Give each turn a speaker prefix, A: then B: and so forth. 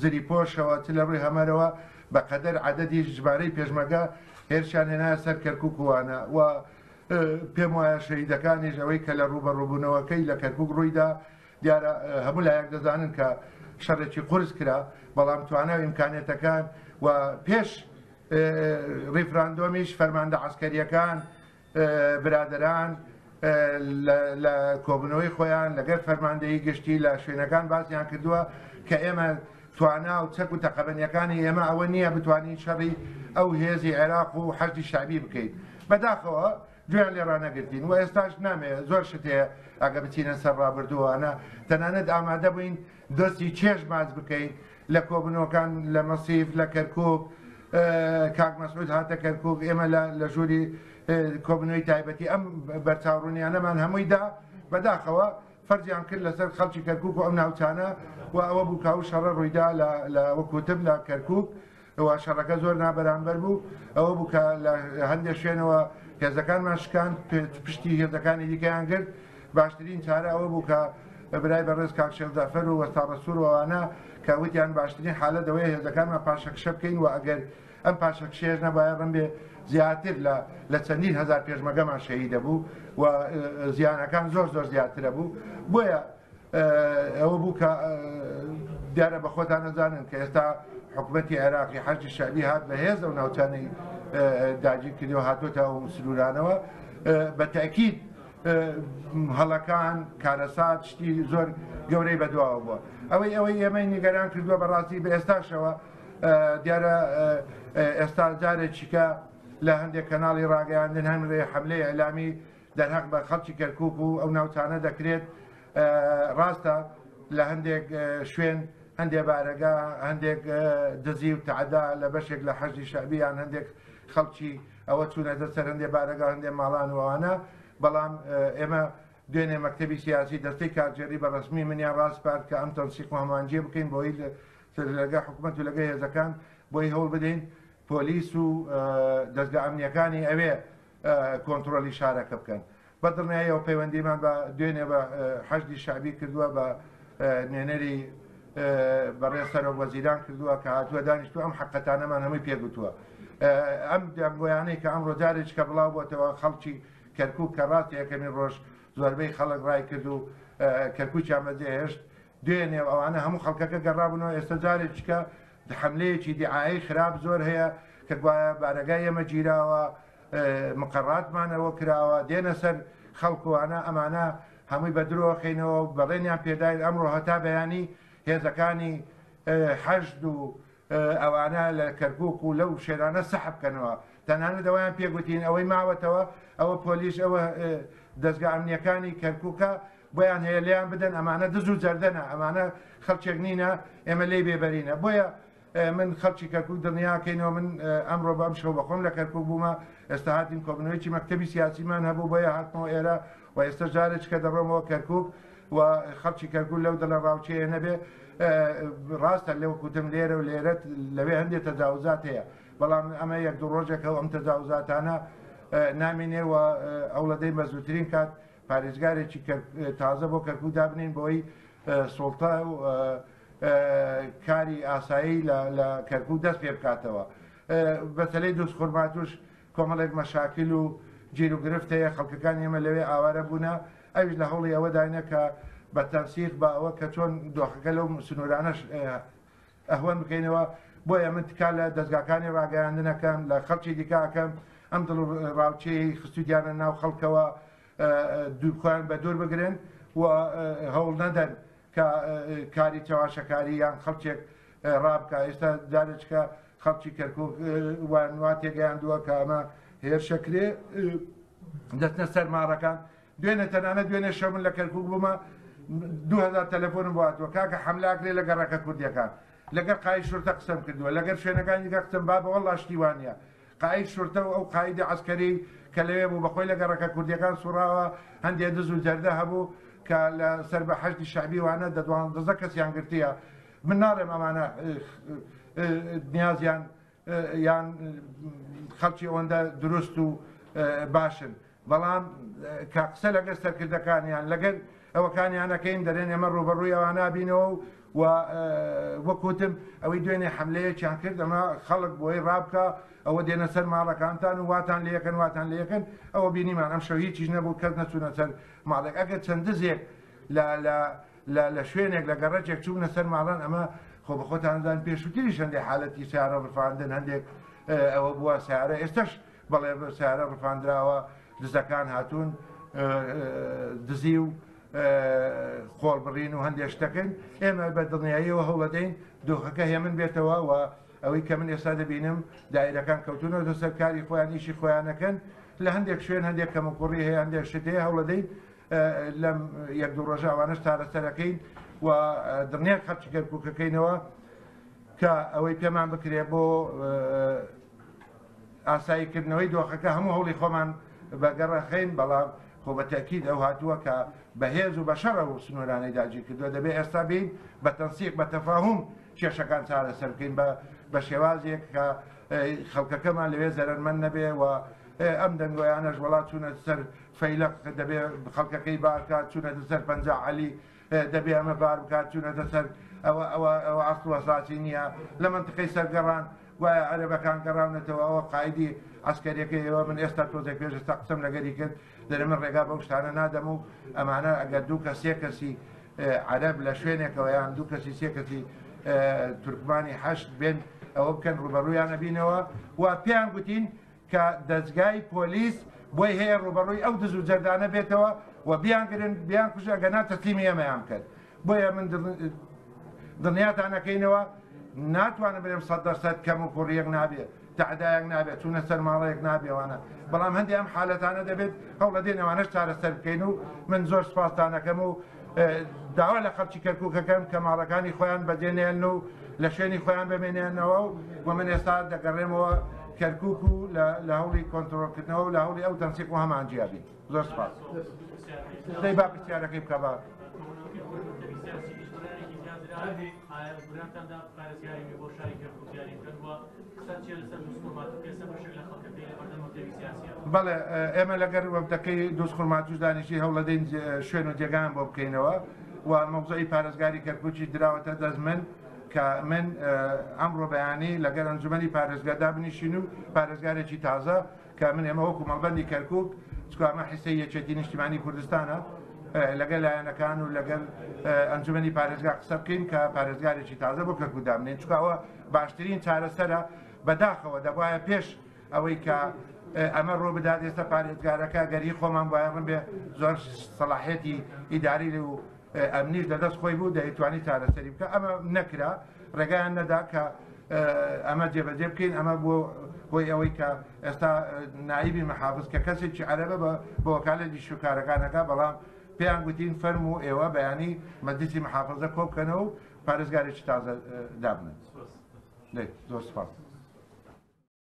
A: زریپۆشەوە چ لە ڕووی هەمەرەوە بە قەدەر عەدەدی ژمارەی پێشمەرگە هێرشیان هێنایە سەر کەرکوک و وانە و پێم وایە شەهیدەکانیش ئەوەی کە لە ڕووبەڕووبوونەوەکەی لە کەرکوک ڕوویدا دیارە هەموو لایەک دەزانن کە شەڕێکی قورس کرا بەڵام توانا و ئیمکانیەتەکان و پێش ڕیفراندۆمیش فەرماندە عەسکەریەکان برادەران لە کۆبوونەوەی خۆیان لەگەر فەرماندەیی گشتی لە شوێنەکان باسیان کردووە کە ئێمە توانا و چەک و تەقەمەنیەکانی ئێمە ئەوە نییە بتوانین شەڕی ئەو هێزی عێراق و حەشدی شەعبی بکەین. بەداخەوە گوێیان لێ ڕانەگرتین و ئێستاش نامێ زۆر شت هەیە ئەگە بچینە سەر ڕابردووانە تەنانەت ئامادە بووین دۆستی چێژ ماچ بکەین لە کۆبوونەوەکان لە مەسیف لە کەرکوک کاک مەسعود هاتە کەرکوک ئێمە لە ژووری کۆبوونەوەی تایبەتی ئەم بەرچاوڕوونیانەمان هەمووی دا بەداخەوە فەرزیان کرد لەسەر خەڵکی کەرکوک و ئەم ناوچانە و ئەوە بوو کە ئەو شەڕە ڕوویدا لە وەکوتم لە کەرکوک و شەڕەکە زۆر نابەرامبەر بوو ئەوە بوو کە لە هەندێک شوێنەوە هێزەکانمان شکاند پشتی هێزەکانی دیکەیان گرت باشترین چارە ئەوە بوو کە برای بەڕێز کاک شێخ جەعفەر و وەستا ڕەسوول و ئەوانە کە وتیان باشترین حالەت ئەوەیە هێزەکانمان پاشەکشە بکەین و ئەگەر ئەم پاشەکشەیەش نەبایە ڕەنبێ زیاتر لە لە چەندین هەزار پێشمەگەمان شەهید دەبوو و زیانەکان زۆر زۆر زیاترە بوو بۆیە ئەوە بوو کە دیارە بە خۆتان نەزانن کە ئێستا حکوومەتی عێراقی حەشدی شەعبی هات بە هێز ئەو ناوچانەی داگیر کردی و هاتۆتە ئەو سنوورانەوە بە تەئکید هەڵەکان کارەسات شتی زۆر گەورەی بەدواوە بووە ئەوەی ئەوەی ئێمەی نیگەران کردووە بەڕاستی بە ئێستاشەوە دیارە ئێستا جارێکیکە لە هەندێک کەناڵی ڕاگەیاندن هەمرێ حملەی ئەلامی دەرهەق بە خەڵکی کەرکک و ئەو ناوچانە دەکرێت ڕاستە لە هەندێک شوێن هەندێک بارەگا هەندێک دزی و تعدا لە بەشێک لە حەشدی شەعبیان هەندێک خەڵکی ئەوە چوونەتە سەر هەندێ بارەگا و هەندێ ماڵان و ئەوانە، بەڵام ئێمە دوێنێ مەکتەبی سیاسی دەستەی کارگێڕی بە ڕەسمی منیان ڕاسپارد کە ئەم تەنسیق و هەماهەنگییە بکەین بۆی لەگە حکومەت و لەگە هێزەکان بۆی هەوڵ بدەین پۆلیس و دەزگا ئەمنییەکانی ئەوێ کۆنتڕۆلی شارەکە بکەن. بە دڵنیاییەوە پەیوەندیمان بە دوێنێ بە حەشدی شەعبی کردووە، بە نوێنەری بەڕێز سەرۆک وەزیران کردووە کە هاتووە دانیشتووە ئەم حەقەتانەمان هەمووی پێگوتووە. ئەم دەنگۆیانەی کە ئەمڕۆ جارێکیکە بڵاو بۆتەوە خەڵکی کەرکوک کە ڕاستە یەکەمین ڕۆژ زۆربەی خەڵک ڕای کرد و کەرکوکیان بەجێهێشت دوێنێ و ئەوانە هەموو خەڵکەکە گەڕابوونەوە ئێستا جارێکیکە حەملەیەکی دیعایەی خراپ زۆر هەیە کە گوایە بارەگای ئێمە گیراوە مقەڕاتمان ئەوە کراوە دێنە سەر خەڵک و ئەنا ئەمانە هەمووی بە درۆ ئەخەینەوە و بەڵێنیان پێداین ئەمڕۆ هەتا بەیانی هێزەکانی حەشد و ئەوانە لە کەرکوک و لەو شوێنانە سەحب کەنەوە تەنانەت ئەویان پێگوتین ئەوەی ماوەتەوە ئەوە پۆلیس ئەوە دەزگا ئەمنیەکانی کەرکوکە بۆیان هەیە لێیان بدەن ئەمانە دز و جەردەنە ئەمانە خەڵکێک نینە ئێمە لێی بێبەرینە بۆیە من خەڵکی کەرکوک دڵنیاکەینەوە من ئەمڕۆ بەم شەو بەخۆم لە کەرکوک بوومە ئێستا هاتین کۆبنەوەیکی مەکتەبی سیاسیمان هەبوو بۆیە هاتمەوە ئێرە و ئێستا جارێک کە دەڕۆمەوە کەرکوک و خەڵکی کەرکوک لەو دڵە ڕاوچەیە نەبێ ڕاستە لەو کوتم لێرە و لێرەت لەوێ هەندێک تەجاوزات هەیە بەڵام ئەمە یەک دوو ڕۆژێکە و ئەم تەجاوزاتانە نامینێ و ئەوڵەدەی بە زووترین کات پارێزگارێکی تازە بۆ کەرکوک دابنین بۆی سوڵتە و کاری ئاسایی لە کەرکوک دەست پێ بکاتەوە. مەسەلەی دوزخورماتوش کۆمەڵێک مەشاکل و گیر و گرفت هەیە، خەڵکەکانی ئێمە لەوێ ئاوارە بوونە، ئەویش لە هەوڵی ئەوەداینە کە بە تەنسیق بە ئەوە کە چۆن دۆخەکە لەو سنوورانەش ئەهوەن بکەینەوە، بۆیە من تکا لە دەزگاکانی ڕاگەیاندن ئەکەم، لە خەڵکی دیکە ئەکەم ئەم دڵەڕاوکێیەی خستووتیانە ناو خەڵکەوە خۆیان بە دوور بگرن و هەوڵ نەدەن کە کاری چەواشەکاری یان خەڵکێک ڕابکا ئێستا جارێکە خەڵکی کەرکک وان وا تێگەیاندووە کە ئەمە هێرشەکرێ دەچنە سەر ماڕەکان دوێنێ تەنانە دوێنێ شەو من لە کەرکک بوومە 2000 تەلەفۆنم بۆ هاتووە کاکە حەملاکرێ لە گەڕەکە کوردیەکان لەگەر قاید شورتە قسەم کردووە لەگەر شوێنەکانی دیکە قسەم بابە وەڵڵا شتی وا نییە قاید شورتە و ئەو قایدی عەسکەری کە لەوێ بوو بەخۆی لە گەڕەکە کوردیەکان سوڕاوە هەندێ دز و جەردە هەبوو کە لە سەر بە حەشدی شەعبی وانە دە دوانزە کەسیان گرتیە من ناڵێم ئەمانە نیازیان یان خەڵکی ئەوەندە دروست و باشن بەڵام کە قسە لەگەر سەرکردەکانیان لەگەر ئەوەکانیان ئەکەین دەرێن ئێمە ڕووبەڕووی ئەوانە بینەوە و و وەک وتم ئەوەی دوێنێ حەملەیەکیان کرد ئەمە خەڵک بۆی ڕابکا ئەوە دێنە سەر ماڵەکانتان و واتان لێکەن واتان لێکەن ئەوە بینیمان ئەم شەو هیچیش نەبوو کەس نەچوونە سەر ماڵێک ئەگەر چەند دزێک لە لە لە لە شوێنێک لە گەڕەکێک چوونە سەر ماڵان ئەمە خۆ بە خۆتان زان پێشووتریش هەندێک حالەتی سیارە ڕفاندن هەندێک ئەوە بووە سیارە ئێستش بەڵێ سیارە ڕفاندراوە دزەکان هاتوون دزی و خۆڵبڕین و هەندێک شتەکەن ئێمە بە دڵنیاییەوە هەوڵەدەین دۆخەکە هێمن بێتەوە و ئەوەی کە من ئێستا دەبینم دایرەکان کەوتونەوە سەر کاری خۆیان ئیشی خۆیانەکەن لە هەندێک شوێن هەندێک کەموکوڕی هەیە هەندێک شت هەیە هەوڵەدەین لەم یەک دوو ڕۆژە ئەوانەش چارەسەرەکەین و دڵنیای خەڵکی کەرکووکەکەینەوە کە ئەوەی پێمان بکرێ بۆ ئاساییکردنەوەی دۆخەکە هەموو هەوڵی خۆمان بەگەڕەخەین، بەڵام خۆ بە تەئکید ئەو هاتووە کە بە هێز و بە شەڕ ئەو سنوورانەی داگیر کردووە، دەبێ ئێستا بێین بە تەنسیق بە تەفاهوم کێشەکان چارەسەر بکەین بە بە شێوازێک کە خەڵکەکەمان لەوێ زەرەرمەند نەبێ و ئەم دەنگۆیانەش وەڵا چوونە سەر فەیلەق دەبێ خەڵکەکەی بار کات، چوونەتە سەر 50 عەلی دەبێ ئەمە بار بکات، چوونەتە سەر ئەوە ئەوە ئەوە ئەسڵ و ئەساسی نییە لە مەنتقەی سەرگەڕان گوایە عەرەبەکان گەڕاونەتەوە ئەوە قائیدی عەسکەریەکەی ئێوە من ئێستا تۆزێک پێش ئێستا قسەم لەگەری کرد دەرێ من ڕێگا بەو شتانە نادەم و ئەمانە ئەگەر دوو کەس سێ کەسی عەرەب لە شوێنێکەوە یان دوو کەسی سێ کەسی تورکمانی حەشد بێن ئەوە بکەن ڕوبەڕوویان ئەبینەوە و پێیان گوتین کە دەزگای پۆلیس بۆی هەیە ڕوبەڕووی ئەو دز و جەردانە بێتەوە و بیانگرن بیانکوژن ئەگەر نا تەسلیمی ئێمەیان بکەن بۆیە من دڵنیاتان ئەکەینەوە ناتوانم بڵێم 100% کەم و کوڕیەک نابێت تەعدایەک نابێت چوونە سەر ماڵەیەک نابێوانە بەڵام هەندێک ئەم حالەتانە دەبێت هەوڵەدەین ئەوانەش چارەسەر بکەین و من زۆر سپاستانەکەم و داوا لە خەڵکی کەرکووکەکەم کە ماڵەکانی خۆیان بەجێنێن و لە شوێنی خۆیان بمێنێنەوە و من ئێستا دەگەڕێمەوە کەرکووک و لە هەوڵی کۆنترۆڵکردنەوە و لە هەوڵی ئەو تەنسیق و هەمانجیا بین. زۆر سپاس. دەی با پرسیارەکەی بکە با. بەڵێ ئێمە لەگەر وەفدەکەی دووز خورماتوش دانیشتی هەوڵەدەین شوێن و جێگایان بۆ بکەینەوە و مەوزوعی پارێزگاری کەرکوکی دراوەتە دەست من کە من ئەمڕۆ بەیانی لەگەر ئەنجومەنی پارێزگا دابنیشین و پارێزگارێکی تازە کە من ئێمە وەکو مەڵبەندی کەرکوک چکە ئەمە حیسەی یەکێتی نیشتیمانی کوردستانە لەگەل لایەنەکان و لەگەل ئەنجومەنی پارێزگا قسە بکەین کە پارێزگارێکی تازە بۆ کەرکوک دابنێن چکە ئەوە باشترین چارەسەرە بەداخەوە دەبواە پێش ئەوەی کە ئەمە ڕۆ بدات ئێستا پارێزگارەکە گەری خۆمان وایە ڕم بێ زۆر سەلاحێتی ئیداری و ئەمنیش لەدەست خۆی بوو دەیتوانی چارەسەری بکە ئەمە نەکرا ڕێگایان نەدا کە ئەمە جێبەجێ بکەین ئەمە بۆ هۆی ئەوەی کە ئێستا نایبی محافز کە کەسێکی عەرەبە بە بە وەکالەتی شوکارەکانەکە بەڵام پێیان گوتین فەرموو ئێوە بەیانی مەجلیسی محافزە کۆ بکەنەوە و پارێزگارێکی تازە دابنن. زۆر سپاس.